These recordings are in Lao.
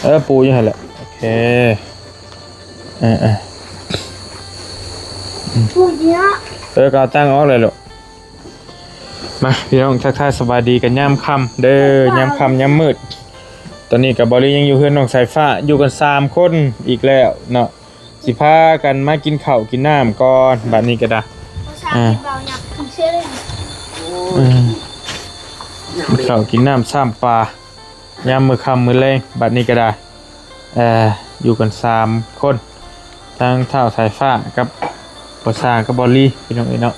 ເອີ ປູຢູ່ຫັ້ນແຫຼະ. ໂອເຄ ເອີໆ ປູຢູ່ເນາະ. ເອີ ກໍເອົາຕັ້ງອອກເລີຍລູກ. ມາພີ່ນ້ອງ ທັກທາຍສະບາຍດີກັນຍາມຄ່ຳເດີ ຍາມຄ່ຳຍາມມືດ. ຕອນນີ້ກໍບໍ່ລີຍັງຢູ່ເຮືອນນ້ອງສາຍຟ້າ ຢູ່ກັນສາມຄົນອີກແລ້ວເນາະ. ຊິພາກັນມາກິນເຂົ້າກິນນ້ຳກ່ອນ ບາດນີ້ກໍໄດ້ ອ່າ ກິນເຂົ້າກິນນ້ຳຊ້ຳປາ ຍາມມື້ຄ່ຳມື້ແລງ ບາດນີ້ກໍໄດ້ ເອີ ຢູ່ກັນສາມຄົນ ທັງທ້າວສາຍຟ້າກັບພໍ່ຊ້າງກັບບ່າວລີ ພີ່ນ້ອງເອີຍເນາະ.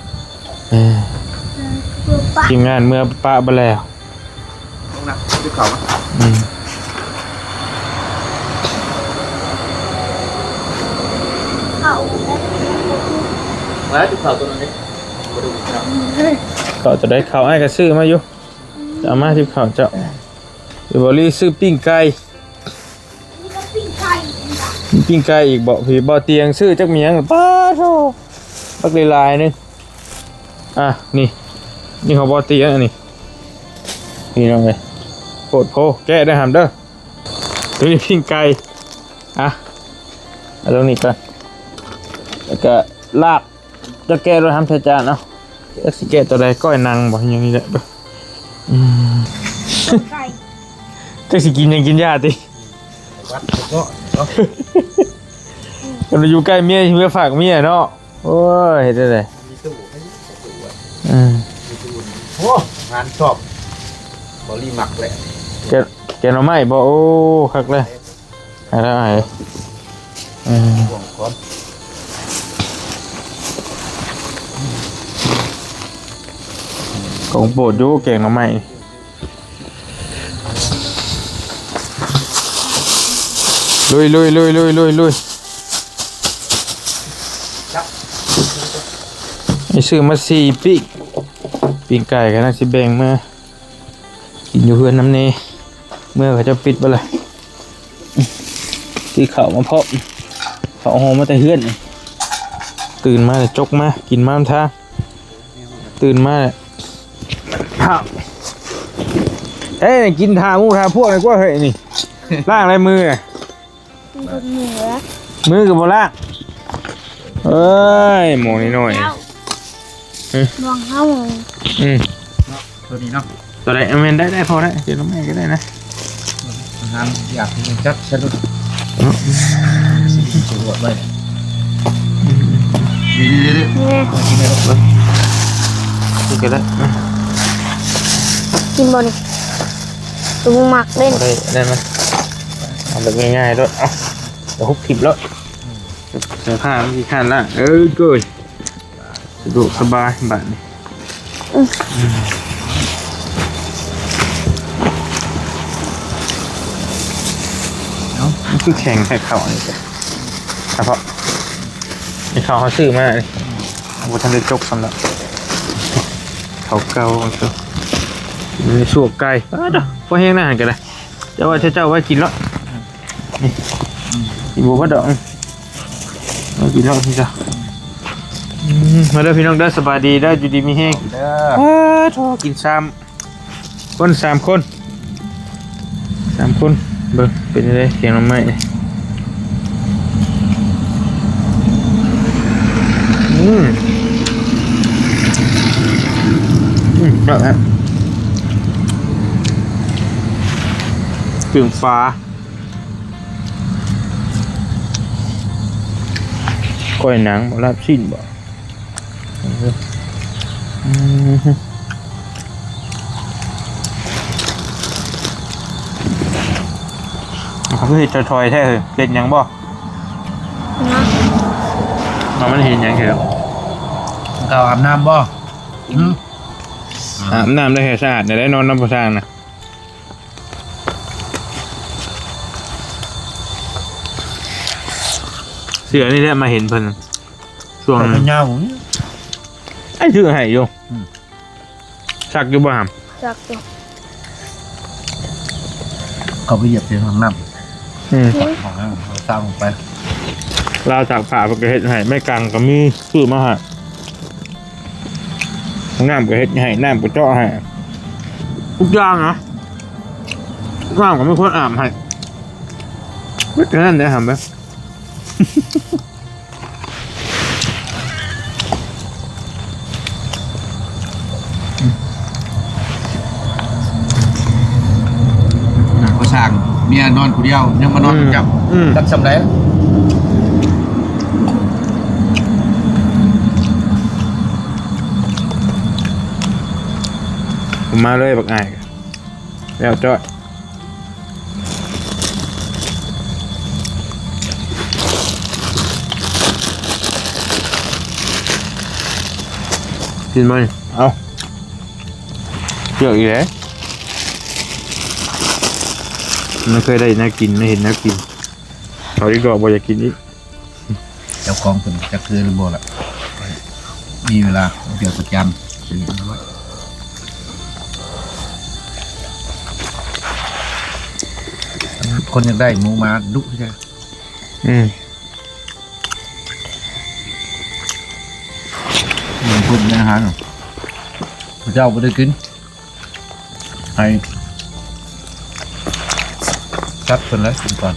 ເອີ ທີມງານເມືອປະເບິດແລ້ວ. ລົງນະ ຕິບເຂົ້າມາ ອືມ ເຂົ້າ ມາຕິບເຂົ້າຕົວນັ້ນເດ້ ບໍ່ໄດ້ກິນເຂົ້າ ເຂົ້າຕົວໃດ ເຂົ້າອ້າຍກໍຊື້ມາຢູ່ ເອົາມາຕິບເຂົ້າເຈົ້າ. ເອີ ບ່າວລີຊື້ປີ້ງໄກ່ ປີ້ງໄກ່ອີກບໍ? ພີ່ບ່າວຕຽງຊື້ຈັກແມ່ນຫຍັງ ປາໂທ້ ບັກຫຼາຍໆໜຶ່ງ. ອ່ະ ນີ້ ນີ້ຂອງບ່າວຕຽງ ອັນນີ້ ພີ່ນ້ອງເອີຍ ໂພດໂພ ແກະໄດ້ຫຳເດີ. ໂຕນີ້ປີ້ງໄກ່ ອ່ະ ເອົາຕົງນີ້ກ່ອນ ແລ້ວກໍລາບ ຈະແກະໂລດ ທຳໃສ່ຈານເອົາ. ຈັກຊິແກະຕົວໃດ ກ້ອຍໜັງບໍ ຫຍັງນີ້ແຫຼະ. ອືມ ໄກ່ ຈັກຊິກິນຫຍັງ ກິນຫຍ້າຕິ ວັດເພາະເນາະ ຄັນຢູ່ໃກ້ເມຍ ເມືອຝາກເມຍເນາະ. ໂອ້ຍ ເຮັດຈັ່ງໃດ ມີຕູ້ໃຫ້ ມີຕູ້ ເອີ ມີຕູ້. ໂອ້ ງານຊອບ ບ່າວລີມັກແຫຼະ ແກະ ແກະໜໍ່ໄມ້ບໍ? ໂອ້ ຄັກເລີຍ. ອາ ໄດ້ ເອີ ຂອງໂປດຢູ່ ແກງໜໍ່ໄມ້. ລຸຍໆໆໆໆ ໄດ້ຊື້ມາສີ່ປີ້ງ ປີ້ງໄກ່ກໍໜ້າຊິແບ່ງມາ ກິນຢູ່ເຮືອນນຳແດ່ ເມືອເຂົາເຈົ້າປິດເບິດລະ. ຊື້ເຂົ້າມາພ້ອມ ເຂົ້າຫໍ່ມາແຕ່ເຮືອນ ຕື່ນມາແລ້ວຈົກມາ ກິນມານຳທາງ ຕື່ນມາແລ້ວ ເອີຍ ກິນທ່າໝູ່ທ່າພວກນີ້ກວ່າເຮີ້ຍ ນີ້ ລ້າງລາຍມື ມືກໍບໍ່ລ້າງ ເອີຍ ໝໍ້ນ້ອຍໆ ເອີ ມອງເຮົາ ອືມ ຕົວນີ້ເນາະ ຕົວໃດ ເອີ ແມ່ນ ໄດ້ ໄດ້ ພໍໄດ້ ເຮັດໜໍ່ໄມ້ກໍໄດ້ນະ ງາມ ຢາກຈັດຊະໂລດ ເນາະ ຊິກິນຊິລວດໄວ້ ນີ້ໆໆ ນີ້ ກິນໄດ້ ກິນໄດ້ ກິນບໍ່ນີ້? ໂຕມັກເດ້ ໄດ້ ໄດ້ໄໝ? ເອົາແບບງ່າຍໆໂລດ ເອົາ ເອົາຫຸບທິບໂລດ ເສື້ອຜ້າມັນຂີ້ຄ້ານລ້າງ ເອີ ໂອ້ຍ ສະດວກສະບາຍບາດນີ້ ອືມ ເອົ້າ ມັນຄືແຂງແທ້ເຂົ້າອັນນີ້ ສະເພາະ ນີ້ເຂົ້າເຮົາຊື້ມານີ້ ບໍ່ທັນໄດ້ຈົກຊ້ຳດອກ ເຂົ້າເກົ່າ ເຂົ້າເກົ່າ ມີສ່ວງໄກ່ ອ້າວ ພໍແຮງນະຫັ້ນກໍໄດ້ ເຈົ້າວ່າເຈົ້າໄວ້ກິນເນາະ ນີ້ ອືມ ກິນບໍ່ເບິດດອກ ເອົາກິນເນາະ ນີ້ຈ້ະ ອືມ ມາເດີພີ່ນ້ອງເດີ ສະບາຍດີເດີ ຢູ່ດີມີແຮງເດີ ເອີ ໂທ້ ກິນຊ້ຳ ຄົນສາມຄົນ ສາມຄົນ ເບິ່ງເປັນຈັ່ງໃດ ແກງໜໍ່ໄມ້ ອືມ ອືມ ແຊບແທ້ ປີ້ງປາ ກ້ອຍໜັງບໍ ລາບຊີ້ນບໍ ອືມ ເຂົາຄືເຮັດຖອຍໆແທ້ເຮີ້ຍ ເຮັດຫຍັງບໍ? ເນາະ ເອົາ ມັນເຮັດຫຍັງແທ້? ເຂົາອາບນ້ຳບໍ? ຫື? ອາບນ້ຳໄດ້ໃຫ້ສະອາດແດ່ ໄດ້ນອນນຳຜູ້ຊ່າງນະ. ເສື້ອນີ້ແຫຼະມາເຫັນເພິ່ນຊ່ວງ ໃສ່ແຂນຍາວ ໄອ້ຊື້ໃຫ້ຢູ່ ອືມ ຊັກຢູ່ບໍ່ຫຳ? ຊັກຢູ່ ເຂົາໄປຢຽບໃສ່ຫ້ອງນ້ຳ ອືມ ຫ້ອງນ້ຳເຂົາສ້າງໄປ ລາວຊັກຜ້າເພິ່ນກໍເຮັດໃຫ້ ໄມ້ກາງກໍມີ ຊື້ມາໃຫ້. ຫ້ອງນ້ຳກໍເຮັດໃຫ້ ນ້ຳກໍເຈາະໃຫ້ ທຸກຢ່າງນະ ນ້ຳກໍມີຄົນອາບໃຫ້ ເບິດເທົ່ານັ້ນແຫຼະຫຳເອີຍ. ໜ້າກໍຊ່າງ ເມຍນອນຜູ້ດຽວ ຍັງມານອນນຳເຈົ້າ ອືມ ຈັກສ່ຳໃດ. ມາເລີຍບັກອ້າຍ ແລ້ວຈ້ອຍ. ກິນບໍ່ນີ້? ເອົາ ເລືອກອີກແລ້ວ. ມັນເຄີຍໄດ້ແນວກິນ ໄດ້ເຫັນແນວກິນ ເຂົາອີກດອກບໍ່ຢາກກິນອີກ. ເຈົ້າຂອງເພິ່ນຈັກຄືຫຼືບໍ່ລະ ມີເວລາດຽວສະຈຳ ຊື້ມາໄວ້. ຄົນຢາກໄດ້ໝູໝາດຸຄືກັນ. ອືມ ມັນເພິ່ນໃນອາຫານ ເຂົາເຈົ້າບໍ່ໄດ້ກິນ. ໃຫ້ສັດເພິ່ນແຫຼະກິນກ່ອນ.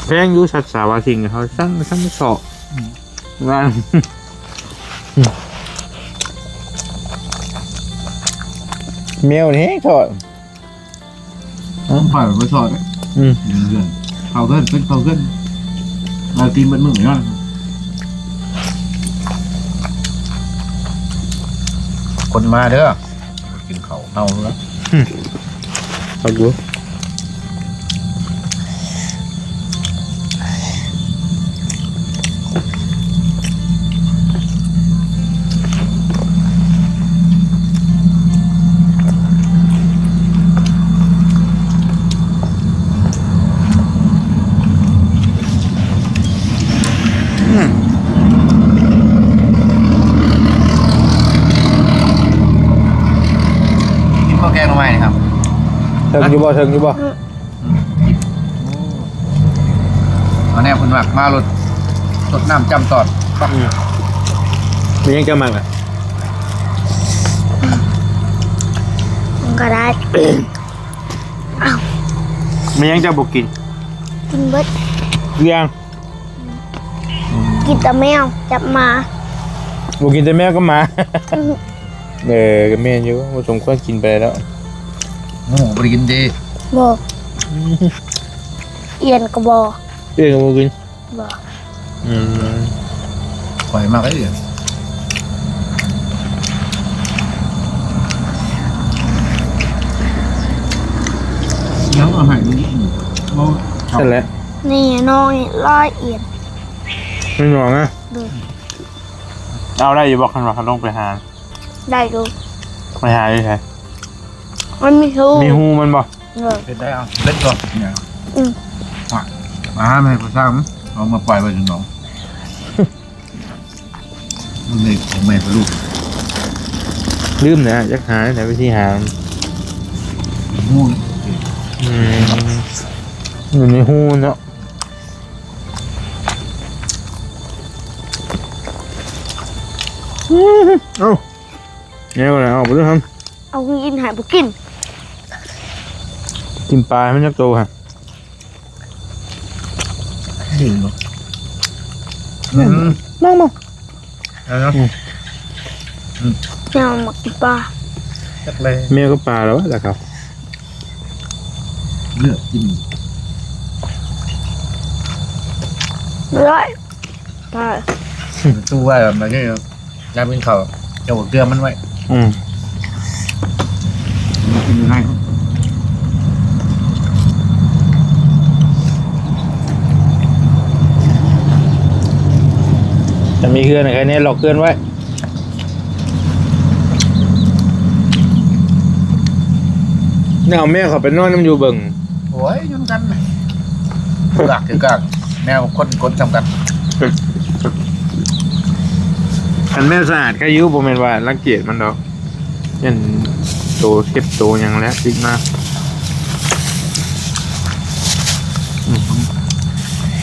ແພງຢູ່ສັດສາວາສິ່ງ ເຂົາສັ່ງ ສັ່ງເຊາະ ອືມ ວ່າ ແມວນີ້ເທາະ. ເອີ ຂ້ອຍບໍ່ຊອດເດ້. ອືມ ເດືອນ ເຂົ້າເຮືອນ ເປັນເຂົ້າເຮືອນ ລາວກິນເບິດມື້ເນາະ. ຄົນມາເດີ ກິນເຂົ້າເຮົາເດີ. ອືມ ເອົາຢູ່. ກິນບໍ່ແກງໜໍ່ໄມ້ນີ້ຄັບ? ເຖິງຢູ່ບໍ່? ເຖິງຢູ່ບໍ່? ອືມ ເອົາແນວເພິ່ນມັກ ມາໂລດ ຊົດນ້ຳຈ້ຳຕອດ. ອືມ ມີຫຍັງເຈົ້າມັກລະ? ມັນກໍໄດ້. ອ້າວ ມີຫຍັງເຈົ້າບໍ່ກິນ? ກິນເບິດ ເລື່ອງ ກິນແຕ່ແມວກັບໝາ. ບໍ່ກິນແຕ່ແມວກັບໝາ. ອືມ ເອີ ກໍແມ່ນຢູ່ ບໍ່ສົມຄວນກິນໄປແລ້ວ. ໝູບໍ່ໄດ້ກິນຕິ? ບໍ່. ອືມ ເອີ່ນກໍບໍ່ ເອີ່ນກໍບໍ່ກິນ. ບໍ່. ອືມ ຂ້ອຍມັກເອີ່ນ. ຍັງເອົາໃຫ້ມັນກິນບໍ່? ນັ້ນແຫຼະ ນີ້ນ້ອງນີ້ລະອຽດ. ມັນຫຍັງນະ? ໂດຍ. ເອົາໄດ້ຢູ່ບໍ່ ຄັນວ່າເຮົາລົງໄປຫາ? ໄດ້ຢູ່. ໄປຫາຢູ່ໃສ? ມັນມີຮູ ມີຮູມັນບໍ່? ເອີ ເຮັດໄດ້. ເອົາເລັດບໍ່? ອືມ ມາໃຫ້ຜູ້ຊ່າງ ເອົາມາປ່ອຍໄວ້ຢູ່ໜອງ. ມັນເລັດຂອງແມ່ກັບລູກ ລືມແລ້ວ ຈັກຫາແນວໃດ ວິທີຫາ. ຮູ ອືມ ຢູ່ໃນຮູເນາະ. ອືມ ເອົາ ແນວໃດ ເອົາໄປເລີຍ ເອົາກິນໃຫ້ບໍ່ກິນ. ກິນປາໃຫ້ມັນຈັກໂຕຫັ້ນ. ດີເນາະ. ອືມ ມາ ມາ ເອົາເນາະ. ອືມ ອືມ ແມວມັກກິນປາ. ຈັກແລ ແມວກັບປາແລ້ວວະ ລະເຂົາ ເລືອກກິນ ເລືອກ ປາ ຕູ້ໄວ້ແບບນີ້. ຍາມກິນເຂົ້າ ເຈົ້າກໍເກືອມັນໄວ້. ອືມ ມັນກິນຢູ່ໃນ ຖ້າມີເຮືອນໃຫ້ແນ່ ລັອກເຮືອນໄວ້. ແນວເອົາແມວເຂົ້າໄປນອນນຳຢູ່ເບິ່ງ. ໂອ້ຍ ຢູ່ນຳກັນ ກາກຄືກາກ ແມວຄົນກົດສ່ຳກັນ. ຄັນແມວສະອາດໄຄຢູ່ ບໍ່ແມ່ນວ່າລັງກຽດມັນດອກ ຢ້ານໂຕເຈັບໂຕຫຍັງແຫຼະຕິດມາ. ອືມ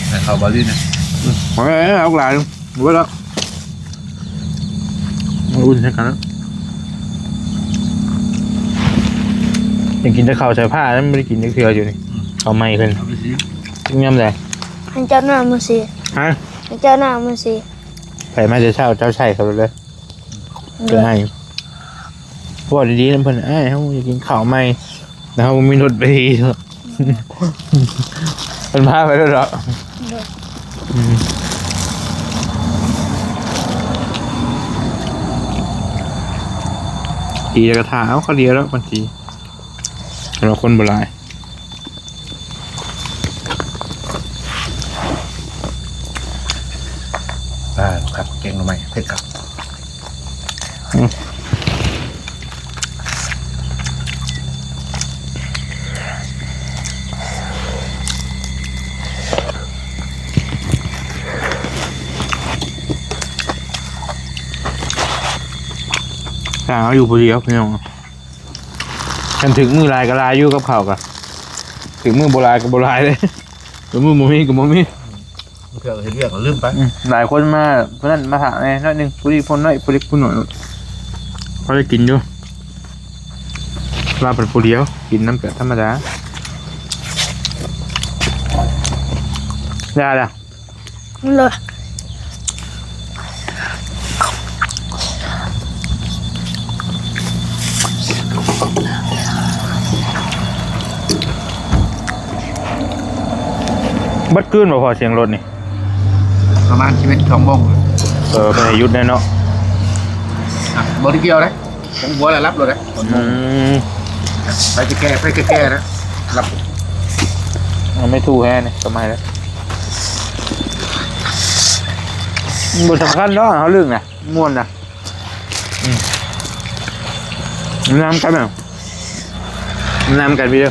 ໃຫ້ເຂົ້າບໍ່ລີ້ນະ. ອືມ ເອົາຫຼາຍ ເບິດແລ້ວ. ມາອຸ່ນໃຫ້ກັນ. ຢາກກິນແຕ່ເຂົ້າໃສ່ຜ້າ ມັນບໍ່ໄດ້ກິນຈັກເທື່ອຢູ່ນີ້. ເຂົ້າໃໝ່ເພິ່ນ ເອົາໄປຊິ ກິນຍາມໃດ? ໃຫ້ເຈົ້າໜ້າມື້ຊິ ຮະ? ໃຫ້ເຈົ້າໜ້າມື້ຊິ ໃຜມາແຕ່ເຊົ້າ ເຈົ້າໃສ່ເຂົາເລີຍ. ເອີ ເປັນໄຫ້ ເວົ້າດີໆນຳເພິ່ນ ອ້າຍ ເຮົາຢາກກິນເຂົ້າໃໝ່ ແລ້ວເຮົາບໍ່ມີລົດໄປ ເພິ່ນພາໄປໂລດດອກ. ໂດຍ ອືມ ຕີແລ້ວກໍຖ້າເອົາ ເຂົາດຽວແລ້ວ ບາງທີ ແຕ່ວ່າຄົນບໍ່ຫຼາຍ. ອ່າ ຄັກ ແກງໜໍ່ໄມ້ເຜັດຄັກ. ອືມ ຖ້າເຮົາຢູ່ຜູ້ດຽວ ພີ່ນ້ອງ. ຄັນຖືກມື້ຫຼາຍກໍຫຼາຍຢູ່ກັບເຂົ້າກະ ຖືກມື້ບໍ່ຫຼາຍກໍບໍ່ຫຼາຍເດ້ ຖືກມື້ບໍ່ມີກໍບໍ່ມີ. ເທື່ອເຮັດວຽກກໍລືມໄປ. ອືມ ຫຼາຍຄົນມາ ຜູ້ນັ້ນມາຖ້າແດ່ໜ້ອຍໜຶ່ງ ຜູ້ນີ້ພົ້ນໜ້ອຍ ຜູ້ເລັກຜູ້ນ້ອຍ ພໍໄດ້ກິນຢູ່. ລາວເປັນຜູ້ດຽວ ກິນນຳກໍທຳມະດາ. ຢ່າລະ ໂລດ ເບິດຄືນບໍ່ພໍສຽງລົດນີ້? ປະມານສິບເອັດ ສອງໂມງ. ເອີ ເພິ່ນໃຫ້ຢຸດແດ່ເນາະ. ອ່ະ ບໍ່ໄດ້ກ່ຽວເດ້. ຜົມຫົວແລ້ວຫຼັບໂລດເດ້. ອືມ ໄປແກ່ໆ ໄປແກ່ໆນະ ຫຼັບ. ເອົາໄມ້ຖູແຮນີ້ ສະໄໝແລ້ວ. ບໍ່ສຳຄັນດອກ ເຮົາລຶ້ງນະ ມ່ວນນະ. ອືມ ນຳກັນນະ ນຳກັນພີ່ເດີ. ອ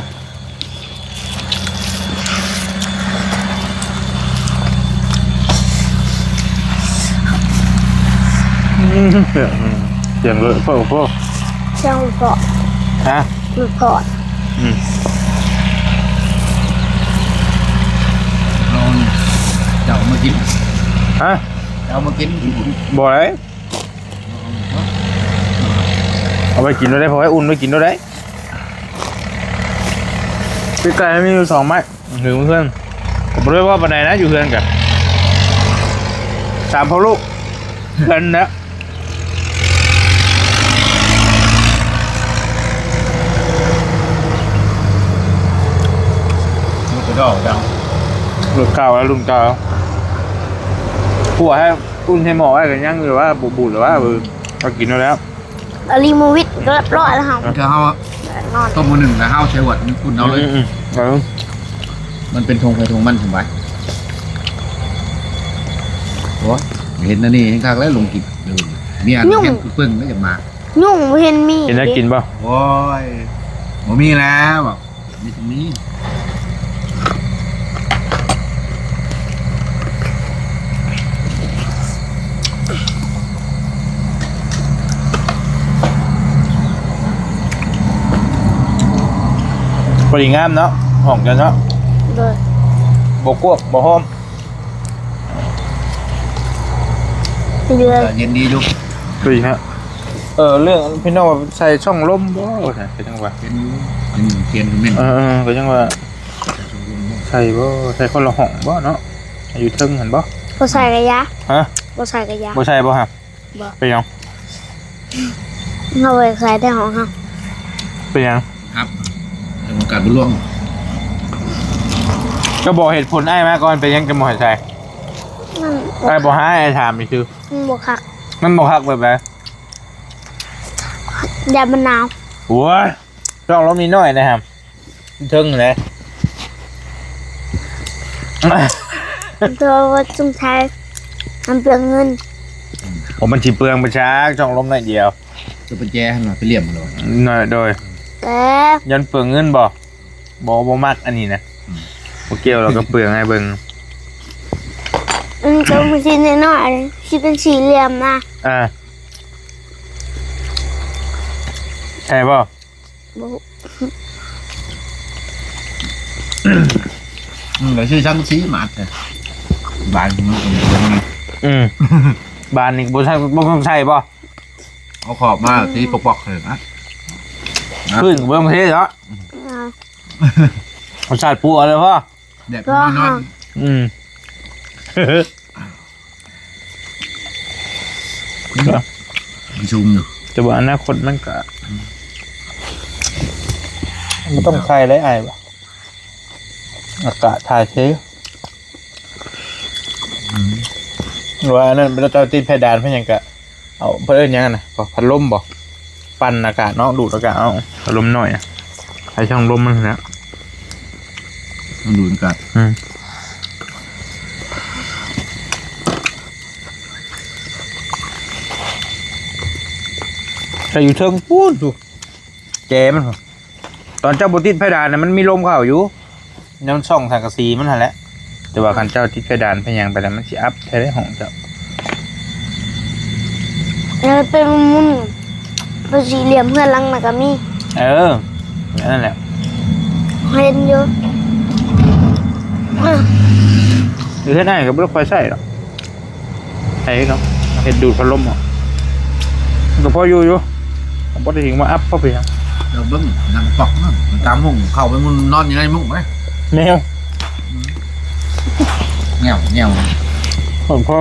ືມ ສຽງລົດ ໂອ້ໂຫ ສຽງລົດເພາະ ຮະ ລົດເພາະ. ອືມ ເອົາ ເຈົ້າເອົາມາກິນ ຮະ ເຈົ້າເອົາມາກິນ. ບໍ່ໄດ້ ເອົາໄວ້ກິນໂລດໄດ໋ ພໍໄວ້ອຸ່ນໄວ້ກິນໂລດໄດ໋. ປີກໄກ່ມີຢູ່ສອງໄມ້ ຖືເພື່ອນ ກໍບໍ່ໄດ້ເວົ້າປານໃດນະ ຢູ່ເຮືອນກະ ສາມພໍ່ລູກເພື່ອນນະ. ລູກກະດອກດັງ ລຸ້ນເກົ່າແລ້ວ ລຸ້ນເກົ່າ ຂົວໃຫ້ ອຸ່ນໃສ່ໝໍ້ໄວ້ກໍຍັງຢູ່ວ່າ ບໍ່ບູດຫຼືວ່າ ເອີ ເອົາກິນເອົາແລ້ວ. ອາລີໂມວິດກໍເລີຍເຮົາ ເທື່ອເຮົາ ນອນ ຕົ້ມມື້ໜຶ່ງແລ້ວເຮົາໃສ່ຫວດ ມັນອຸ່ນເອົາເລີຍ. ອືມ ເອີ ມັນເປັນທົ່ງໃຜທົ່ງມັນສະບາຍ. ໂອ້ຍ ເຫັນອັນນີ້ແຮງຄັກແລ້ວ ລົງກິນ ເອີ ມີອັນ ຍຸງ ເຫັນເພິ່ງແລ້ວຢາກມາ ຍຸງບໍ່ເຫັນມີ ເຫັນແນວກິນບໍ່? ໂອ້ຍ ບໍ່ມີແລ້ວ. ມີ ມີ ພໍດີງາມເນາະ ຫ້ອງເຈົ້າເນາະ. ໂດຍ ບໍ່ກວບບໍ່ຫ້ອມ ເຢັນດີຢູ່. ຄືນະ ເອີ ເລື່ອງພີ່ນ້ອງວ່າໃສ່ຊ່ອງລົມບໍ່ ວ່າຊັ້ນ ກໍຈັ່ງວ່າ ເຫັນຢູ່ ເຫັນຂຽນຄອມເມັນ. ເອີ ເອີ ກໍຈັ່ງວ່າ ໃສ່ຊ່ອງລົມບໍ່ ໃສ່ບໍ່ ໃສ່ຄົນລະຫ້ອງບໍ່ເນາະ ຢູ່ເທິງຫັ້ນບໍ່? ບໍ່ໃສ່ກະຢ່າ. ຮະ? ບໍ່ໃສ່ກະຢ່າ. ບໍ່ໃສ່ບໍ່ຮະ? ບໍ່. ເປັນຫຍັງ? ເຮົາໄວ້ໃສ່ແຕ່ຫ້ອງເຮົາ. ເປັນຫຍັງ? ຄັບ ໃຫ້ໂອກາດບໍ່ລ່ວງ. ກໍບອກເຫດຜົນອ້າຍມາກ່ອນ ເປັນຫຍັງຈຶ່ງບໍ່ໃຫ້ໃສ່? ມັນ ອ້າຍບໍ່ໃຫ້ ອ້າຍຖາມຊື່ໆ. ມັນບໍ່ຄັກ. ມັນບໍ່ຄັກແບບໃດ? ຢ້ານມັນໜາວ. ໂອ້ຍ ຊ່ອງລົມນີ້ນ້ອຍນະຫຳ ເທິງແຫຼະ. ໂຕວ່າຊຸມໄທມັນເປືອງເງິນ. ໂອ້ ມັນຊິເປືອງໄປຊາກ ຊ່ອງລົມໜ້ອຍດຽວ. ຕົວປະແຈຫັ້ນນະ ໄປຫຼຽມມັນໂລດ. ໂດຍ ແຕ່ຢ້ານເປືອງເງິນບໍ່? ບໍ່ ບໍ່ມັກອັນນີ້ນະ. ອືມ ບໍ່ກ່ຽວ ລາວກໍເປືອງໃຫ້ເບິ່ງ. ອືມ ໂຕມັນຊິນ້ອຍໆ ຊິເປັນສີ່ຫຼ່ຽມນະ. ອ່າ ໃຊ່ບໍ່? ບໍ່. ອືມ ແລ້ວຊິສັ່ງສີໝາດແທ້. ບານນີ້ມັນກໍບໍ່ມີ. ອືມ ບານນີ້ບໍ່ໃສ່ ບໍ່ຕ້ອງໃສ່ບໍ່? ເອົາຂອບມາ ອືມ ສີປອກໆ ເລີຍນະ. ຂຶ້ນເບິ່ງເທເນາະ ອ່າ ປະສາດປົວເລີຍພໍ່ ແດດ ກໍ ຮ້ອນ ຮະ ອືມ ມັນສູງຢູ່ ແຕ່ວ່າອະນາຄົດມັນກະ ມັນຕ້ອງໃສ່ໄດ້ອ້າຍ ອາກາດຖ່າຍເທ ອືມ ວ່າອັນນັ້ນ ເຈົ້າຕິດເພດານເພິ່ນຫຍັງກະ ເອົາ ເພິ່ນເອີ້ນຫຍັງຫັ້ນນະ ພັດລົມບໍ ປັ່ນອາກາດເນາະ ດູດອາກາດເອົາ ພັດລົມນ້ອຍນະ ໃຫ້ຊ່ອງລົມມັນຫັ້ນແຫຼະ ມັນດູດອາກາດ ອືມ ແຕ່ຢູ່ເທິງພຸ້ນ ແຈມັນ ຕອນເຈົ້າບໍ່ຕິດເພດານນະ ມັນມີລົມເຂົ້າຢູ່ ຍາມຊ່ອງສັງກະສີມັນຫັ້ນແຫຼະ ແຕ່ວ່າຄັນເຈົ້າຕິດເພດານເປັນຫຍັງໄປແລ້ວ ມັນຊິອັບແທ້ໃດຫ້ອງເຈົ້າ ເອີ ເປັນໝຸ່ນ ເປັນສີ່ຫຼ່ຽມ ເຮືອນຫຼັງນັ້ນກໍມີ ເອີ ແບບນັ້ນແຫຼະ ເຫັນຢູ່ ເອີ ຢູ່ເຮືອນອ້າຍກໍບໍ່ໄດ້ຄ່ອຍໃຊ້ດອກ. ໃຫ້ເນາະ ເຮັດດູດພັດລົມເນາະ ມັນກໍພໍຢູ່ຢູ່ ບໍ່ໄດ້ເຖິງວ່າອັບເຂົ້າໄປຫຍັງ ດຽວເບິ່ງໜັງປອກເນາະ ຕາມຸ້ງເຂົ້າໄປມຸ້ນນອນຢູ່ໃນມຸ້ງເດ້ ແນວ ແນວ ແນວ ຂອງພໍ່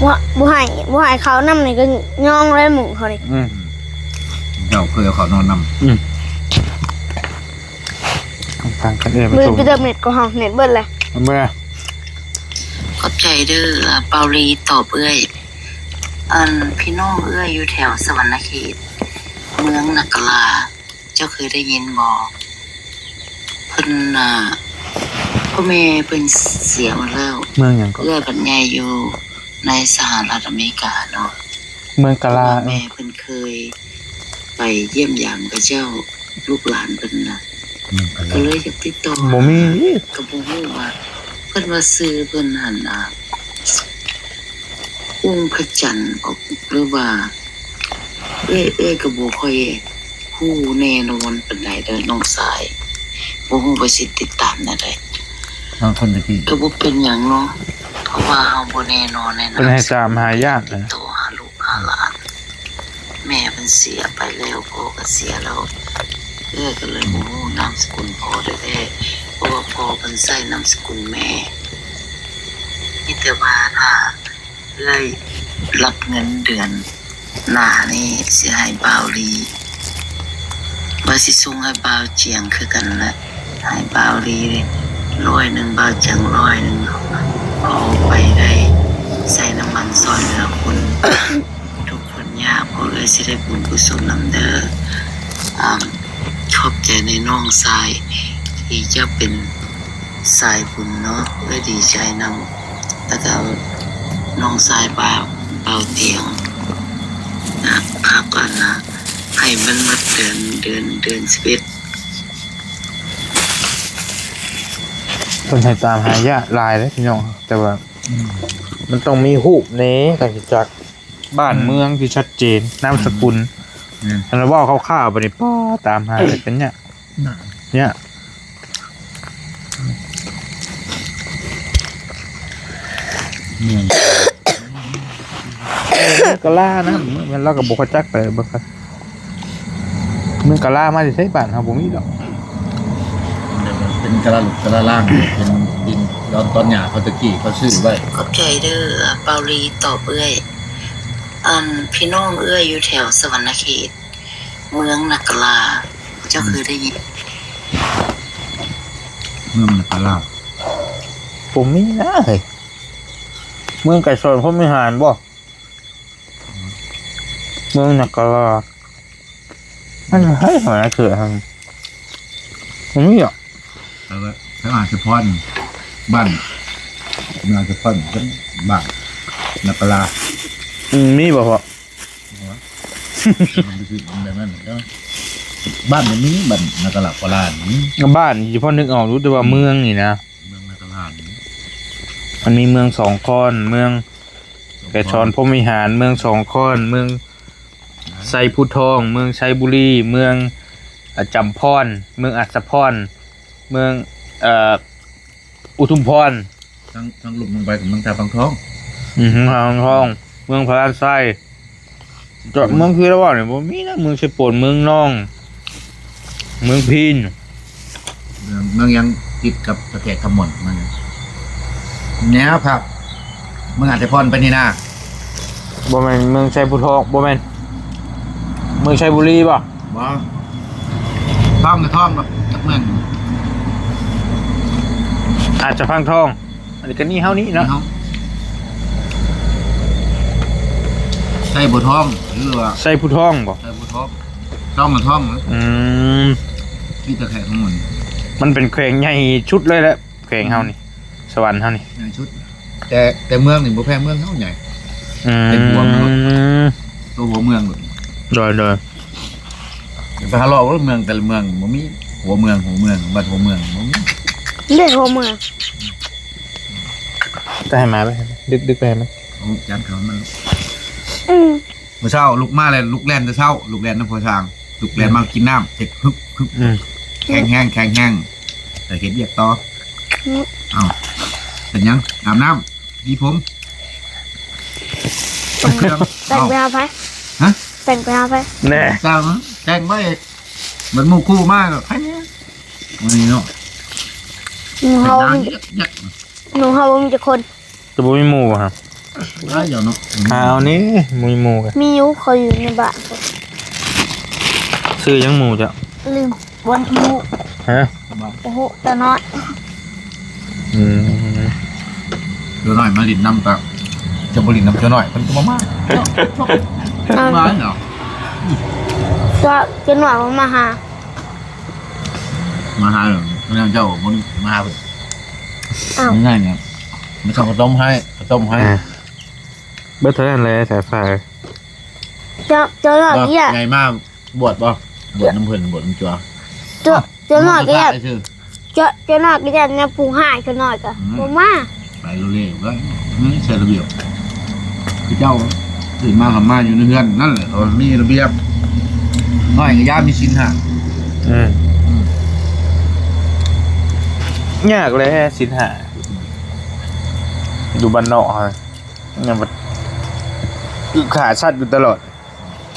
ບໍ່ ບໍ່ໃຫ້ ບໍ່ໃຫ້ເຂົ້ານຳນີ້ກໍຍ່ອງເລີຍມຸ້ງເຂົານີ້ ອືມ ເຈົ້າເຄີຍເອົາເຂົ້ານອນນຳ ອືມ ຟັງກັນເອີ ໄປ ໄປເຕີມເນັດກໍເຮົາ ເນັດເບິດແລ້ວ ເອົາມາ ຂອບໃຈເດີ ເປົາລີຕອບເອື້ອຍ ອັນ ພີ່ນ້ອງເອື້ອຍຢູ່ແຖວສະຫວັນນະເຂດ ເມືອງນາກາລາ ເຈົ້າເຄີຍໄດ້ຍິນບໍ່? ເພິ່ນ ອ່າ ພໍ່ແມ່ເພິ່ນເສຍໝົດແລ້ວ ເມືອງຫຍັງເກາະ? ເອື້ອຍບັດໃຫຍ່ຢູ່ໃນສະຫະລັດອາເມລິກາເນາະ ເມືອງກາລາ ແມ່ເພິ່ນເຄີຍໄປຢ້ຽມຢາມເຂົາເຈົ້າ ລູກຫຼານເພິ່ນນະ ກໍເລີຍຢາກຕິດຕໍ່ ບໍ່ມີ ກໍບໍ່ຮູ້ວ່າ ເພິ່ນວ່າຊື່ເພິ່ນຫັ້ນ ອ່າ ອົງພະຈັນບໍ ຫຼືວ່າ ເອື້ອຍ ເອື້ອຍກໍບໍ່ຄ່ອຍຮູ້ແນ່ນອນປານໃດເດີນ້ອງຊາຍ ບໍ່ຮູ້ວ່າຊິຕິດຕາມແນວໃດ ບາງຄົນຕະກີ້ ກໍບໍ່ເປັນຫຍັງເນາະ ເພາະວ່າເຮົາບໍ່ແນ່ນອນແນ່ນະ ເພິ່ນໃຫ້ຕາມຫາຍາກ ຕິດຕໍ່ຫາລູກຫາຫຼານ ແມ່ເພິ່ນເສຍໄປແລ້ວ ພໍ່ກໍເສຍແລ້ວ ເອື້ອຍກໍເລີຍບໍ່ຮູ້ນາມສະກຸນພໍ່ແທ້ໆ ເພາະວ່າພໍ່ເພິ່ນໃຊ້ນາມສະກຸນແມ່ ມີແຕ່ວ່າຖ້າເອື້ອຍຮັບເງິນເດືອນໜ້ານີ້ ຊິໃຫ້ບ່າວລີ ວ່າຊິສົ່ງໃຫ້ບ່າວຈຽງຄືກັນແຫຼະ ໃຫ້ບ່າວລີຮ້ອຍໜຶ່ງ ບ່າວຈຽງຮ້ອຍໜຶ່ງ ພໍໄປໄດ້ໃຊ້ນ້ຳມັນຊ່ອຍເຫຼືອຄົນ ທຸກຄົນຍາກ ຂໍເອື້ອຍຊິໄດ້ບຸນກຸສົນນຳເດີ ອາ ຂອບໃຈໃນນ້ອງຊາຍ ທີ່ເຈົ້າເປັນສາຍບຸນເນາະ ເອື້ອຍດີໃຈນຳ ແລ້ວກໍນ້ອງຊາຍບ່າວ ບ່າວຕຽງນະ ພາກັນນະ ໃຫ້ມັນໝົດເດືອນ ເດືອນ ເດືອນສິບເອັດ ເພິ່ນໃຫ້ຕາມຫາຍາກຫຼາຍເດ້ພີ່ນ້ອງ ແຕ່ວ່າ ອືມ ມັນຕ້ອງມີຮູບແດ່ ກໍຊິຈັກ ບ້ານເມືອງທີ່ຊັດເຈນ ນາມສະກຸນ ແມ່ນ ອັນເວົ້າຄ່າວໆ ບາດນີ້ ປ້າ ຕາມຫາກໍເປັນຍາກ ນະ ຍາກ ແມ່ນ ກະລານະ ແມ່ນ ລາວກໍບໍ່ຮູ້ຈັກໄປເບິ່ງ ເມືອງກະລາມາແຕ່ໃສ ບ້ານເຮົາບໍ່ມີດອກ ເປັນກະລາລູກກະລາລ່າງ ເປັນດິນດອນຕອນຫຍ້າເຂົາຕະກີ້ເຂົາຊື້ໄວ້ ຂອບໃຈເດີ ເປົາລີຕອບເອື້ອຍ ອັນ ພີ່ນ້ອງເອື້ອຍຢູ່ແຖວສະຫວັນນະເຂດ ເມືອງນາກາລາ ເຈົ້າເຄີຍໄດ້ຍິນ ເມືອງນາກາລາ ບໍ່ມີນະເຮີ້ຍ ເມືອງໄກສອນພົມວິຫານບໍ? ເມືອງນາກາລາ ມັນໃຫ້ຫາເທື່ອຫັ້ນ ບໍ່ມີດອກ ແລ້ວກໍທາງອາດສະພອນ ບ້ານ ນາກາລາ ບ້ານນາກາລາ ອືມ ມີບໍ່ພໍ່? ແບບນັ້ນ ບ້ານກໍມີ ບ້ານນາກາລາ ກາລາ ມີ ບ້ານຊິພໍນຶກອອກຢູ່ ແຕ່ວ່າເມືອງນີ້ນະ ເມືອງນາກາລາ ມັນມີເມືອງສອງຄອນ ເມືອງ ໄກສອນພົມວິຫານ ເມືອງສອງຄອນ ເມືອງໄຊພູທອງ ເມືອງໄຊບູລີ ເມືອງ ອາ ຈຳພອນ ເມືອງອັດສະພອນ ເມືອງ ເອີ ອຸທຸມພອນ ທາງ ທາງລຸ່ມລົງໄປກໍເມືອງທ່າພັງທອງ ອື ທາງທ່າພັງທອງ ເມືອງພະລານໄຊ ຈາກເມືອງຄືລະເວົ້ານີ້ບໍ່ມີນະ ເມືອງເຊໂປນ ເມືອງນອງ ເມືອງພີນ ເມືອງ ເມືອງຫຍັງຕິດກັບຕະແກກະມ່ອນ ມັນແນວຄັກ ເມືອງອາດຈະພອນໄປນີ້ນາ ບໍ່ແມ່ນເມືອງໄຊພູທອງ ບໍ່ແມ່ນ ເມືອງໄຊບູລີບໍ່? ບໍ່ ທອງກະທອງດອກ ຈັກແມ່ນ ອາດຈະພັງທອງ ອັນນີ້ກະນີ້ເຮົານີ້ເນາະ ນີ້ເຮົາ ໄຊບູທອງ ຫຼືວ່າ ໄຊພູທອງບໍ່? ໄຊພູທອງ ທອງກະທອງນະ ອືມ ມີແຕ່ແຂກທັງໝົດ ມັນເປັນແຂວງໃຫຍ່ສຸດເລີຍແຫຼະ ແຂວງເຮົານີ້ ສະຫວັນເຮົານີ້ ໃຫຍ່ສຸດ ແຕ່ ແຕ່ເມືອງນີ້ບໍ່ແພ້ເມືອງເຮົາໃຫຍ່ ອືມ ເປັນຫົວເມືອງ ໂຕຫົວເມືອງໂລດ ໂດຍ ໂດຍ ໄປຫາເລາະເບິ່ງເມືອງແຕ່ລະເມືອງ ບໍ່ມີຫົວເມືອງ ຫົວເມືອງ ວັດຫົວເມືອງ ບໍ່ມີ ເດ້ຫົວເມືອງ ໄປໃຫ້ໝາໄປ ດຶກໆ ໄປໃຫ້ມັນ ໂອ້ ຢ້ານເຂົາມັນ ອືມ ມື້ເຊົ້າລຸກມາແລ້ວ ລຸກແລ່ນແຕ່ເຊົ້າ ລຸກແລ່ນນຳພໍ່ຊ່າງ ລຸກແລ່ນມາກິນນ້ຳ ເຈັກ ຮຶບ ຮຶບ ອືມ ແຂງແຮງ ແຂງແຮງ ໄປເຮັດວຽກຕໍ່ ອືມ ເອົ້າ ເປັນຫຍັງ? ອາບນ້ຳ ມີຜົມ ແຕ່ງ ແຕ່ງໄປຫາໃຜ? ຮະ? ແຕ່ງໄປຫາໃຜ? ແນ່ ແຕ່ງ ແຕ່ງໄວ້ ບັດໝູ່ຄູ່ມາກໍໃຜແນ່ ມື້ນີ້ເນາະ ໝູ່ເຮົາ ເຮັດນາເຍາະໆ ໝູ່ເຮົາບໍ່ມີຈັກຄົນ ຈະບໍ່ມີໝູ່ບໍ່ຮະ? ຫຼາຍຢູ່ເນາະ ຫາເອົານີ້ ບໍ່ມີໝູ່ກະ ມີຢູ່ ເຂົາຢູ່ໃນບ້ານພຸ້ນ ຊື່ຫຍັງໝູ່ເຈົ້າ? ລືມ ບໍ່ຮູ້ ຮະ? ບໍ່ຮູ້ ຕານ້ອຍ ອືມ ຕົວນ້ອຍມາຫຼິ້ນນຳກະ ຈະບໍ່ຫຼິ້ນນຳຕົວນ້ອຍ ເພິ່ນກະບໍ່ມາ ເອີ ມາເນາະ ຕົວ ຕົວນ້ອຍບໍ່ມາຫາ ມາຫາເນາະ ເຈົ້າບໍ່ມາຫາເພິ່ນ ອ້າວ ງ່າຍໆ ເນາະ ມັນເອົາເຂົ້າຕົ້ມໃຫ້ ເຂົ້າຕົ້ມໃຫ້ ອ່າ ເບິດເທົ່ານັ້ນແຫຼະ ສາຍຟ້າ ເຈົ້າ ເຈົ້ານ້ອຍ ໃຫຍ່ມາບວດບໍ່? ບວດນຳເພິ່ນ ບວດນຳຈົວ ເຈົ້າ ເຈົ້ານ້ອຍກະຢາກ ເຈົ້າ ເຈົ້ານ້ອຍກະຢາກນຳຜູ້ຮ້າຍ ເຈົ້ານ້ອຍກະ ອືມ ບໍ່ມາ ໄປໂລເລໄປ ໃສ່ລະບຽບ ຄືເຈົ້າຕື່ນມາກະມາຢູ່ໃນເຮືອນນັ້ນແຫຼະ ເຂົາມີລະບຽບ ນ້ອຍກະຢ່າມີສິນຫ້າ ອືມ ອືມ ຍາກແຫຼະສິນຫ້າ ຢູ່ບ້ານນອກເຮົາ ຍັງແບບ ຄືຂາດສັດຢູ່ຕະຫຼອດ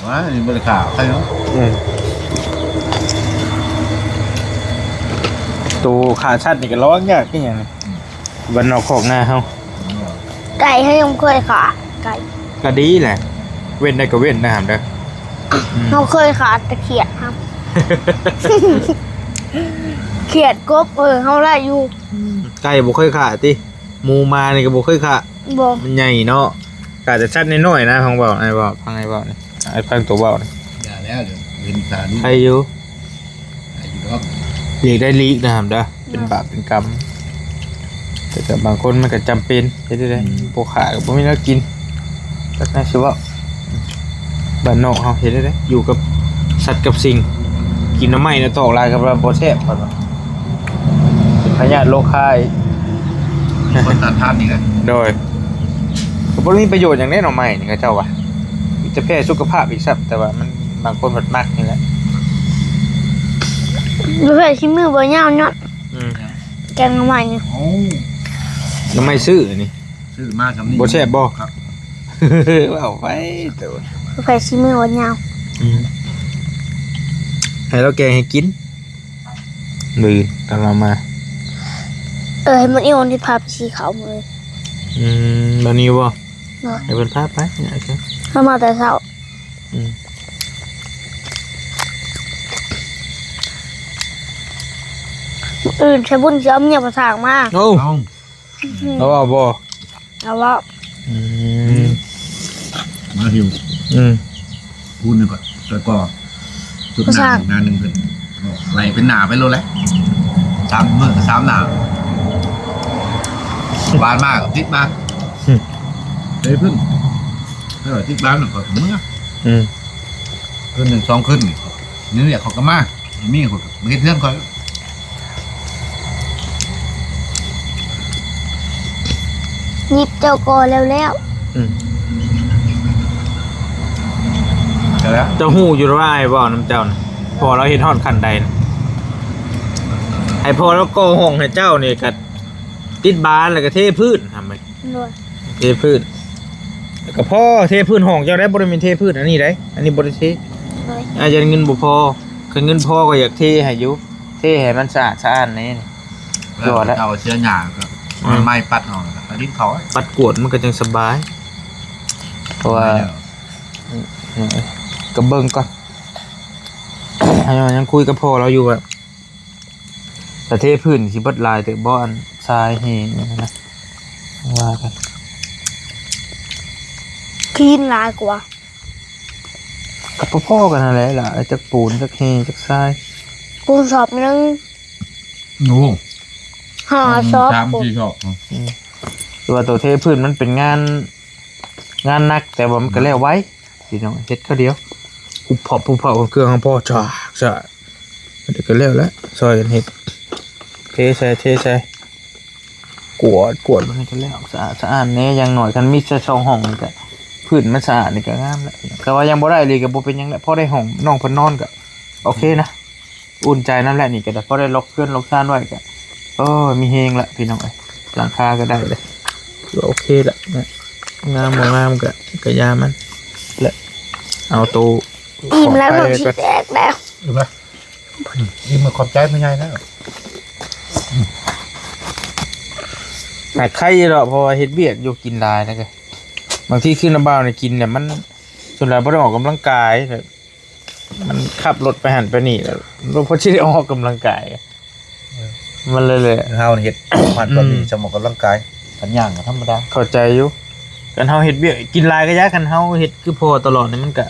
ວ່ານີ້ບໍ່ໄດ້ຂ້າໃຜເນາະ ອືມ ໂຕຂ້າສັດນີ້ກະລະວັງຍາກຄືຫຍັງນີ້ ອືມ ບ້ານນອກຄອກນາເຮົາ ໄກ່ເຮົາຍັງບໍ່ເຄີຍຂ້າ ໄກ່ ກະດີແຫຼະ ເວັ້ນໄດ້ກະເວັ້ນນະຫຳເດີ ອືມ ເຮົາເຄີຍຂ້າແຕ່ຂຽດຫຳ ຂຽດ ກົບ ເອີ ເຮົາໄດ້ຢູ່ ອືມ ໄກ່ບໍ່ເຄີຍຂ້າຕິ ໝູໝານີ້ກະບໍ່ເຄີຍຂ້າ ບໍ່ ມັນໃຫຍ່ເນາະ ກະຈະສັດນ້ອຍໆ ນະ ຟັງເວົ້າ ອ້າຍເວົ້າ ຟັງອ້າຍເວົ້ານີ້ ອ້າຍຟັງໂຕເວົ້ານີ້ ຢ່າແລ້ວ ດຽວເຫັນຕາລູກ ໃຄຢູ່ ໃຄຢູ່ດອກ ຫຼີກໄດ້ຫຼີກນະຫຳເດີ ເປັນບາບເປັນກຳ ແຕ່ກະບາງຄົນມັນກະຈຳເປັນ ເຮັດໄດ້ໃດ ອືມ ບໍ່ຂ້າກະບໍ່ມີແນວກິນ ຈັກແນວຊິເວົ້າ ບ້ານນອກເຮົາເຮັດໄດ້ໃດ ຢູ່ກັບສັດກັບສິ່ງ ກິນໜໍ່ໄມ້ໜໍ່ຕອກຫຼາຍກະວ່າບໍ່ແຊບ ເພິ່ນວ່າ ເປັນພະຍາດໂລຄາອີກ ຄົນຕ້ານທານນີ້ແຫຼະ ໂດຍ ກະບໍ່ໄດ້ມີປະໂຫຍດຫຍັງເດ້ໜໍ່ໄມ້ນີ້ ເຂົາເຈົ້າວ່າ ມີແຕ່ແພ້ສຸຂະພາບອີກຊ້ຳ ແຕ່ວ່າມັນ ບາງຄົນພັດມັກນີ້ແຫຼະ ບໍ່ແພ້ຊິມືບໍ່ຍາວເນາະ ອືມ ແກງໜໍ່ໄມ້ນີ້ ໂອ້ ໜໍ່ໄມ້ຊື້ອັນນີ້ ຊື້ມາຊ່ຳນີ້ ບໍ່ແຊບບໍ່? ຄັກ ເວົ້າໄປໂຕ ໃຜຊິມືບໍ່ຍາວ ອືມ ໃຫ້ລາວແກງໃຫ້ກິນ ມື້ອື່ນຕອນລາວມາ ເອີ ໃຫ້ມັນອີ່ຫວັງຊິພາໄປສີເຂົ້າມື້ອື່ນ ອືມ ບາດນີ້ບໍ່? ເນາະ ໃຫ້ເພິ່ນພາໄປ ເຮົາມາແຕ່ເຊົ້າ ອືມ ມື້ອື່ນໃຊ້ບຸນຊິເອົາເມຍປະສາງມາ ໂອ້ ເອົາ ລາວເວົ້າບໍ່? ລາວເວົ້າ ອືມ ມາຫິວ ອືມ ຄູນໜຶ່ງກ່ອນ ແລ້ວກໍ ຊຸດງານ ງານໜຶ່ງເພິ່ນ ໄລ່ເປັນໜ້າໄປໂລດແຫຼະ ສາມມື້ສາມໜ້າ ວານມາກໍຕິດມາ ອືມ ໄປເພິ່ນ ເອີ ຕິດບ້ານກໍເມືອ ອືມ ຄືນໜຶ່ງສອງຄືນນີ້ ນີ້ວຽກເຂົາກໍມາ ມີຄົນມາເຮັດເຮືອນຂ້ອຍ ຍິບເຈົ້າກໍແລ້ວແລ້ວ ອືມ ກໍແລ້ວ ເຈົ້າຮູ້ຢູ່ວ່າອ້າຍເວົ້ານຳເຈົ້ານະ ເພາະວ່າລາວເຮັດຮອດຂັ້ນໃດນະ ໃຫ້ພໍ່ລາວກໍ່ຫ້ອງໃຫ້ເຈົ້ານີ້ກໍຕິດບານ ແລ້ວກໍເທພື້ນ ຫາໄປ ໂດຍ ເທພື້ນ ກໍພໍເທພື້ນຫ້ອງເຈົ້າໄດ້ ບໍ່ໄດ້ແມ່ນເທພື້ນອັນນີ້ໄດ໋ ອັນນີ້ບໍ່ໄດ້ເທ. ໂດຍ ອາ ຢ້ານເງິນບໍ່ພໍ ຄັນເງິນພໍກໍຢາກເທໃຫ້ຢູ່ ເທໃຫ້ມັນສະອາດສະອ້ານແດ່. ແລ້ວເຈົ້າເສຍຫຍ້າກໍ ອືມ ໄມ້ປັດເອົາ ແລ້ວກໍດິນເຂົາ ປັດກວາດມັນກໍຈັ່ງສະບາຍ ເພາະວ່າ ແມ່ນແລ້ວ ອືມ ກໍເບິ່ງກ່ອນ ຍັງ ຍັງຄຸຍກັບພໍ່ລາວຢູ່ວ່າ ແຕ່ເທພື້ນຊິເບິດຫຼາຍເຕີບບໍ່ ອັນຊາຍແຮ່ນະ ວ່າກັນ ຂີ້ດິນຫຼາຍກວ່າ ກໍພໍໆກັນຫັ້ນແຫຼະລະ ຈັກປູນ ຈັກແຮ່ ຈັກຊາຍ ປູນສອບໜຶ່ງ ໂອ້ ຫ້າສອບ ສາມສີ່ສອບ ອືມ ຄືວ່າໂຕເທພື້ນມັນເປັນງານ ງານໜັກ ແຕ່ວ່າມັນກໍແລ້ວໄວ ພີ່ນ້ອງ ເຮັດຄາວດຽວ ປຸບພັບ ປຸບພັບ ເຄື່ອງຂອງພໍ່ ຊາກ ຊາກ ດຽວກໍແລ້ວແຫຼະ ຊ່ອຍກັນເຮັດ ເທໃສ່ ເທໃສ່ ກວາດ ກວາດມັນໃຫ້ກໍແລ້ວ ສະອາດສະອ້ານແດ່ ຢ່າງໜ້ອຍຄັນມີແຕ່ສອງຫ້ອງນີ້ກໍ ພື້ນມັນສະອາດນີ້ກໍງາມແລ້ວ ແຕ່ວ່າຍັງບໍ່ໄດ້ອີ່ຫຼີກໍບໍ່ເປັນຫຍັງແຫຼະ ພໍໄດ້ຫ້ອງນ້ອງເພິ່ນນອນກໍໂອເຄນະ. ອຸ່ນໃຈນຳແຫຼະ ນີ້ກໍໄດ້ ພໍໄດ້ລັອກເຮືອນລັອກຊານໄວ້ກໍ ໂອ້ ມີແຮງລະພີ່ນ້ອງເອີຍ ຫຼັງຄາກໍໄດ້ເລີຍ ຖືວ່າໂອເຄລະນະ ງາມບໍ່ງາມກໍ ກໍຢ່າມັນແຫຼະ ເອົາໂຕ ອີ່ມແລ້ວ ຂອງໄປ ນ້ຳຊິແຕກແລ້ວ ອີ່ມລະ ອີ່ມ ຂອບໃຈພໍ່ໃຫຍ່ແລ້ວ ໜັກໄຄຢູ່ດອກ ເພາະວ່າເຮັດວຽກຢູ່ ກິນຫຼາຍນະ ບາງທີຄືນ້າບ່າວນີ້ກິນແລ້ວມັນ ສ່ວນຫຼາຍບໍ່ໄດ້ອອກກຳລັງກາຍ ມັນຂັບລົດໄປຫັ້ນໄປນີ້ແລ້ວ ບໍ່ພໍຊິໄດ້ອອກກຳລັງກາຍ ເອີ ມັນເລີຍແຫຼະ ເຮົາເຮັດ ຜ່ານຕອນນີ້ ອືມ ສະໝອກກຳລັງກາຍ ຄັນຍ່າງກໍທຳມະດາ ເຂົ້າໃຈຢູ່ ຄັນເຮົາເຮັດວຽກ ກິນຫຼາຍກໍຢ່າ ຄັນເຮົາເຮັດຄືພໍ່ຕະຫຼອດນີ້ ມັນກໍ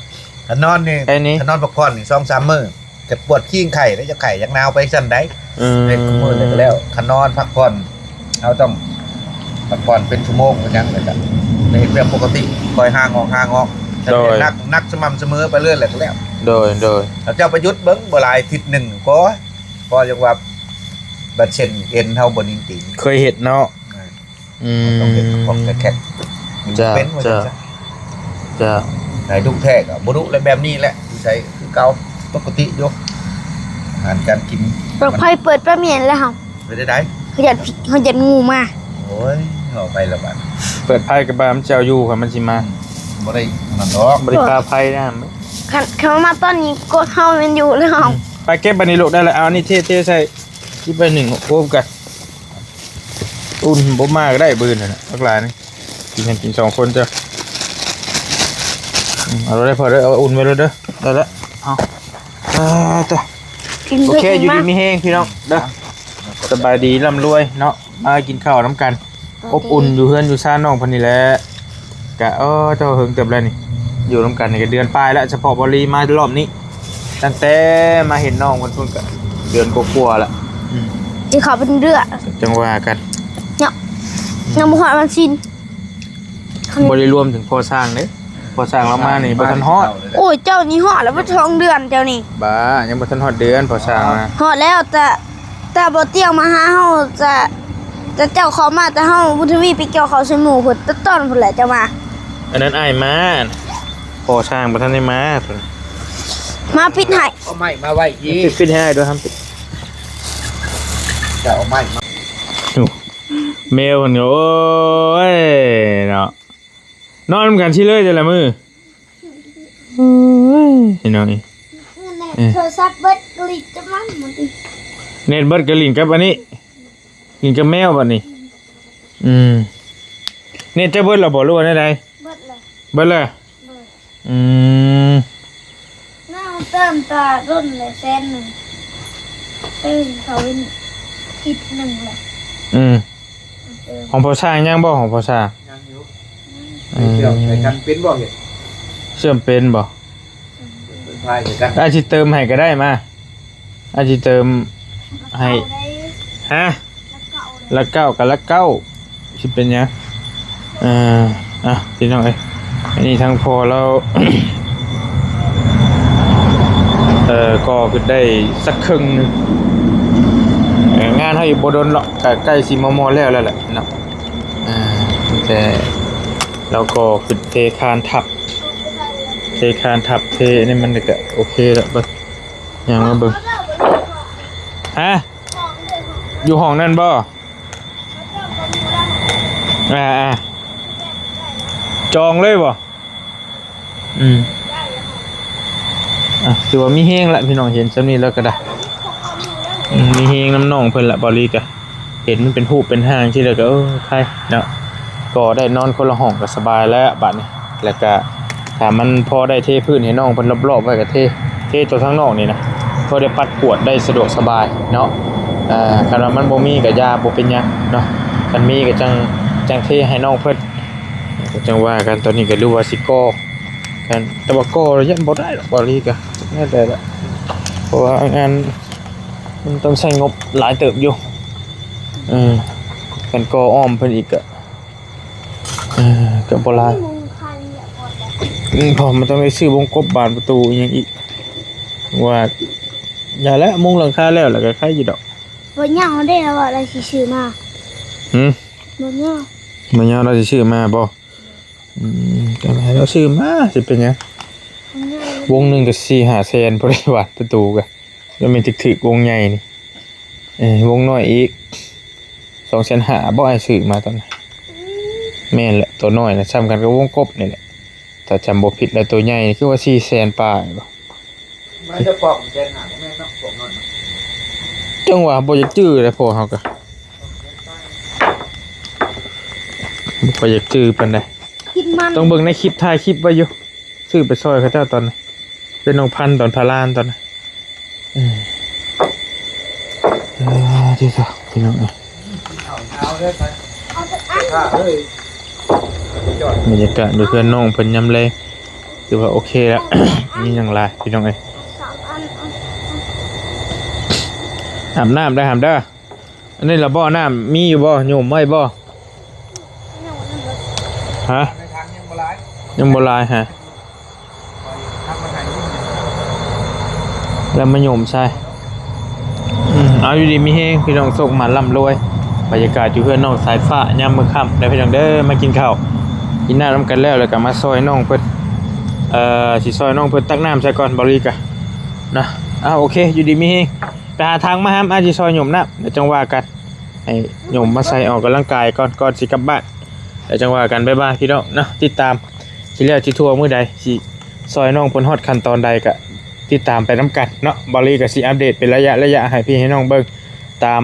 ຄັນນອນນີ້ ໄອ້ນີ້ ຄັນນອນພັກຜ່ອນນີ້ ສອງສາມມື້ ຈະປວດຂີ້ງໄຂ້ ແລ້ວຈະໄຂ້ຢາກໜາວໄປຊັ້ນໃດ ເອີ ເຮັດຄູ່ມື້ແລ້ວກໍແລ້ວ ຄັນນອນພັກຜ່ອນ ເຮົາຕ້ອງພັກຜ່ອນເປັນຊົ່ວໂມງເປັນຫຍັງ ແລ້ວກໍໄດ້ເຮັດວຽກປົກກະຕິ ຄ່ອຍຫ່າງອອກ ຫ່າງອອກ ໂດຍ ໜັກ ໜັກສະໝ່ຳສະເໝີໄປເລື້ອຍ ແລ້ວກໍແລ້ວ ໂດຍ ໂດຍ ແລ້ວເຈົ້າໄປຢຸດເບິ່ງ ບໍ່ຫຼາຍທິດໜຶ່ງ ພໍ ພໍຈັກວ່າ ບາດເສັ້ນເອັນເຮົາບໍ່ນິ້ນຕີນ ເຄີຍເຮັດເນາະ ອືມ ອືມ ຕ້ອງເຮັດຂອງແຂກ ເຈົ້າ ເປັນວ່າ ເຈົ້າ ຊັ້ນຊະ ເຈົ້າ ໃຫ້ດຸແທ້ກໍບໍ່ດຸແລ້ວ ແບບນີ້ແຫຼະ ນິໄສຄືເກົ່າ ປົກກະຕິຢູ່ ອາຫານການກິນ ເປີດໄຟ ເປີດປະມຽນແລ້ວເຮົາ ເປັນໄດ້ໃດ ເຮົາຢ້ານ ເຮົາຢ້ານງູມາ ໂອ້ຍ ເວົ້າໄປລະບາດ ເປີດໄຟກໍບາ ມັນຊິເອົາຢູ່ ຄັນມັນຊິມາ ອືມ ບໍ່ໄດ້ນັ້ນດອກ ບໍ່ໄດ້ປາໄຟນະ ຄັນ ຄັນມາຕອນນີ້ກໍເຮົາແມ່ນຢູ່ແລ້ວ ອືມ ໄປເກັບບາດນີ້ລູກ ໄດ້ລະ ເອົາອັນນີ້ເທ ເທໃສ່ ຊິໄປໜຶ້ງໂອບກັນ ອຸ່ນບໍ່ມາກໍໄດ້ມື້ອື່ນຫັ້ນນະ ບັກຫຼາຍນີ້ ກິນໃຫ້ກິນສອງຄົນເຈົ້າ ອືມ ເອົາໂລດເດີພໍ່ເດີ ເອົາອຸ່ນໄວ້ໂລດເດີ ໄດ້ລະ ເອົາ ອ່າ ຕະ ກິນ ໂອເຄ ໄປກິນ ຢູ່ດີ ມາ ມີແຮງພີ່ນ້ອງເດີ ສະບາຍດີ ລ່ຳລວຍເນາະ ມາກິນເຂົ້ານຳກັນ ໂອເຄ ອົບອຸ່ນຢູ່ເຮືອນຢູ່ຊານນ້ອງເພິ່ນນີ້ແຫຼະ ກະ ເອີ ເຈົ້າເຫິງເຕີບແລ້ວນີ້ ຢູ່ນຳກັນນີ້ກະເດືອນປາຍລະ ສະເພາະບໍ່ລີມາລອບນີ້ ຕັ້ງແຕ່ມາເຫັນນ້ອງເພິ່ນພຸ້ນກະເດືອນກວ່າໆລະ ອືມ ຊິເຂົ້າເປັນເດືອນ ຈັ່ງວ່າກັນເນາະ ອືມ ຍັງບໍ່ຮອດວັນສິນ ບໍ່ໄດ້ລວມເຖິງພໍ່ຊ່າງເດ້ ພໍ່ຊ່າງລາວມານີ້ບໍ່ທັນຮອດ ໂອ້ຍ ເຈົ້ານີ້ຮອດແລ້ວບໍ່ສອງເດືອນເຈົ້ານີ້ ບ້າ ຍັງບໍ່ທັນຮອດເດືອນພໍ່ຊ່າງມາ ຮອດແລ້ວ ແຕ່ ແຕ່ບໍ່ຕຽງມາຫາເຮົາ ແຕ່ ແຕ່ເຈົ້າເຂົ້າມາ ແຕ່ເຮົາບຸນທະວີໄປກ່ຽວເຂົ້າໃສ່ໝູ່ພຸ້ນ ແຕ່ຕອນພຸ້ນແຫຼະເຈົ້າມາ ອັນນັ້ນອ້າຍມາ ພໍ່ຊ່າງບໍ່ທັນໄດ້ມາ ມາປິດໃຫ້ ເອົາໄມ້ມາໄວ້ອີກ ປິດ ປິດໃຫ້ອ້າຍດ້ວຍ ຫ້າມປິດ ຈະເອົາໄມ້ມາ ໂອ້ ແມວເພິ່ນກໍ ໂອ້ຍ ເນາະ ນອນນຳກັນຊິເລີຍແຕ່ລະມື້ ໂອ້ຍ ພີ່ນ້ອງເອີຍ ໂທລະສັບເບິດ ກໍຫຼິ້ນກັບມັນ ເນັດເບິດກໍຫຼິ້ນກັບອັນນີ້ ຫຼິ້ນກັບແມວບັດນີ້ ອືມ ເນັດເຈົ້າເບິດແລ້ວບໍ່ ຫຼືວ່າແນວໃດ ເບິດແລ້ວ ເບິດແລ້ວ ໂດຍ ອືມ ນ້າເຕີມຕາດົນແຫຼະແສນໜຶ່ງ ເຕີມເຂົາເປັນທິດໜຶ່ງແຫຼະ ອືມ ເຕີມ ຂອງພໍ່ຊ່າງຍັງບໍ່ ຂອງພໍ່ຊ່າງ ຍັງຢູ່ ອືມ ໄປເຊື່ອມໃຫ້ກັນເປັນບໍ່ ເຮັດ ເຊື່ອມເປັນບໍ່ ເປີດພາຍໃຫ້ກັນ ອ້າຍຊິເຕີມໃຫ້ກໍໄດ້ ມາ ອ້າຍຊິເຕີມໃຫ້ ຮະ ຫຼັກເກົ້າກັບຫຼັກເກົ້າ ຊິເປັນຫຍັງ ເອີ ອ່ະ ພີ່ນ້ອງເອີຍ ອັນນີ້ທາງພໍ່ລາວ ເອີ ກໍຄືໄດ້ສັກເຄິ່ງໜຶ່ງ ເອີ ງານເຮົາອີກບໍ່ດົນດອກ ກະໃກ້ຊິມໍ່ໆແລ້ວແລ້ວແຫຼະເນາະ ເອີ ແຕ່ລາວກໍຄືເທຄານທັບ ເທຄານທັບ ເທອັນນີ້ມັນກະໂອເຄລະ ເບິ່ງ ຍ່າງມາເບິ່ງ ຮະ ຢູ່ຫ້ອງນັ້ນບໍ່? ອ່າ ຈອງເລີຍບໍ່? ອືມ ອ່ະ ຖືວ່າມີແຮງລະ ພີ່ນ້ອງເຫັນຊ່ຳນີ້ແລ້ວກໍໄດ້ ອືມ ມີແຮງນຳນ້ອງເພິ່ນລະ ເບົາຫຼີກະ ເຫັນມັນເປັນຮູບເປັນຮ່າງຊີ້ແລ້ວກໍ ເອີ ໄຄເນາະ ກໍໄດ້ນອນຄົນລະຫ້ອງກໍສະບາຍແລ້ວບາດນີ້ ແລ້ວກະຖ້າມັນພໍໄດ້ເທພື້ນໃຫ້ນ້ອງເພິ່ນລອບໆໄວ້ກໍເທ ເທຕົວທາງນອກນີ້ນະ ພໍໄດ້ປັດກວາດໄດ້ສະດວກສະບາຍເນາະ ເອີ ຄັນວ່າມັນບໍ່ມີກໍຢ່າ ບໍ່ເປັນຫຍັງເນາະ ຄັນມີກໍຈັ່ງ ຈັ່ງເທໃຫ້ນ້ອງເພິ່ນ ກໍຈັ່ງວ່າກັນ ຕອນນີ້ກໍຫຼືວ່າຊິກໍ່ ແຕ່ວ່າກໍ່ຢ້ານບໍ່ໄດ້ດອກ ເບົາຫຼີກະ ແນວໃດລະ ເພາະວ່າງານມັນຕ້ອງໃຊ້ງົບຫຼາຍເຕີບຢູ່ ເອີ ຄັນກໍ່ອ້ອມເພິ່ນອີກກະ ເອີ ກະບໍ່ຫຼາຍ ອືມ ເພາະມັນຕ້ອງໄດ້ຊື້ວົງກົບບານປະຕູອີ່ຫຍັງອີກ ວ່າຢ່າແຫຼະ ມຸງຫຼັງຄາແລ້ວ ແລ້ວກະໄຄຢູ່ດອກ ບໍ່ຍາວເດ້ ລາວວ່າລາວຊິຊື້ມາ ຫື ບໍ່ຍາວ ບໍ່ຍາວລາວຊິຊື້ມາບໍ່? ອືມ ກໍໃຫ້ລາວຊື້ມາ ຊິເປັນຫຍັງ ວົງໜຶ່ງກໍສີ່ຫ້າແສນ ພໍໄດ້ບານປະຕູກະ ແລ້ວແມ່ນຖືກໆ ວົງໃຫຍ່ນີ້ ເອີ ວົງນ້ອຍອີກ ສອງແສນຫ້າ ບໍ່ໃຫ້ຊື້ມາຕອນນັ້ນ ແມ່ນແຫຼະ ໂຕນ້ອຍນະ ສ່ຳກັນກັບວົງກົບນີ້ແຫຼະ ຖ້າຈຳບໍ່ຜິດແລ້ວ ໂຕໃຫຍ່ນີ້ຄືວ່າສີ່ແສນປາຍບໍ່? ມັນຈະປອກແສນຫ້າ ບໍ່ແມ່ນເນາະ ພວກນັ້ນເນາະ ຈັ່ງວ່າບໍ່ຢາກຈື່ເດ້ ພວກເຮົາກໍບໍ່ຄ່ອຍຢາກຈື່ປານໃດ ກິນມັນ ຕ້ອງເບິ່ງໃນຄລິບ ຖ່າຍຄລິບໄວ້ຢູ່ ຊື້ໄປຊ່ອຍເຂົາເຈົ້າຕອນນັ້ນ ເປັນນ້ອງພັນຕອນພາລານຕອນນັ້ນ ເອີ ເອີ ທີ່ຊະ ພີ່ນ້ອງເອີຍ ເອົາຈັກອັນ ບັນຍາກາດຢູ່ເຮືອນນ້ອງເພິ່ນຍາມແລງ ຖືວ່າໂອເຄແລ້ວ ມີຫຍັງຫຼາຍພີ່ນ້ອງເອີຍ ສາມອັນ ອາບນ້ຳໄດ້ຫຳເດີ ອັນນີ້ລະບໍ່ ນ້ຳມີຢູ່ບໍ່? ໂຍມໄວ້ບໍ່? ຮະ? ຍັງບໍ່ຫຼາຍ ຍັງບໍ່ຫຼາຍຮະ ແລ້ວມາໂຍມໃສ່ ອືມ ເອົາ ຢູ່ດີມີແຮງ ພີ່ນ້ອງ ໂຊກໝານລ່ຳລວຍ ບັນຍາກາດຢູ່ເຮືອນນ້ອງສາຍຟ້າ ຍາມມື້ຄ່ຳເດີພີ່ນ້ອງເດີ ມາກິນເຂົ້າກິນນ້ຳນຳກັນແລ້ວ ແລ້ວກໍມາຊ່ອຍນ້ອງເພິ່ນ ເອີ ຊິຊ່ອຍນ້ອງເພິ່ນຕັກນ້ຳໃສ່ກ່ອນ ເບົາຫຼີກະເນາະ ເອົາ ໂອເຄ ຢູ່ດີມີແຮງ ໄປຫາຖັງມາຫຳ ອາ ຊິຊ່ອຍໂຍມນ້ຳ ແລ້ວຈັ່ງວ່າກັນ ໃຫ້ໂຍມມາໃສ່ອອກກຳລັງກາຍກ່ອນ ກ່ອນຊິກັບບ້ານ ແລ້ວຈັ່ງວ່າກັນ ບາຍບາຍ ພີ່ນ້ອງເນາະ ຕິດຕາມ ຊິແລ້ວຊິທົ່ວມື້ໃດ ຊິຊ່ອຍນ້ອງເພິ່ນຮອດຂັ້ນຕອນໃດ ກະຕິດຕາມໄປນຳກັນເນາະ ເບົາຫຼີກະຊິອັບເດດເປັນໄລຍະໆ ໃຫ້ພີ່ໃຫ້ນ້ອງເບິ່ງ ຕາມ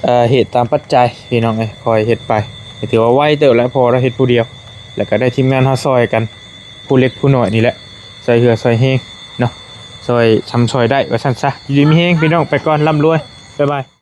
ເອີ ເຫດຕາມປັດໄຈ ພີ່ນ້ອງເອີຍ ຄ່ອຍເຮັດໄປ ກໍຖືວ່າໄວເຕີບແລ້ວ ເພາະວ່າເຮົາເຮັດຜູ້ດຽວ ແລ້ວກໍໄດ້ທີມງານເຮົາຊ່ອຍກັນ ຜູ້ເລັກຜູ້ນ້ອຍນີ້ແຫຼະ ຊ່ອຍເຫື່ອຊ່ອຍແຮງເນາະ ຊ່ອຍຊ່ຳຊ່ອຍໄດ້ ວ່າຊັ້ນຊະ ຢູ່ດີມີແຮງ ພີ່ນ້ອງ ໄປກ່ອນ ລ່ຳລວຍ ບາຍບາຍ.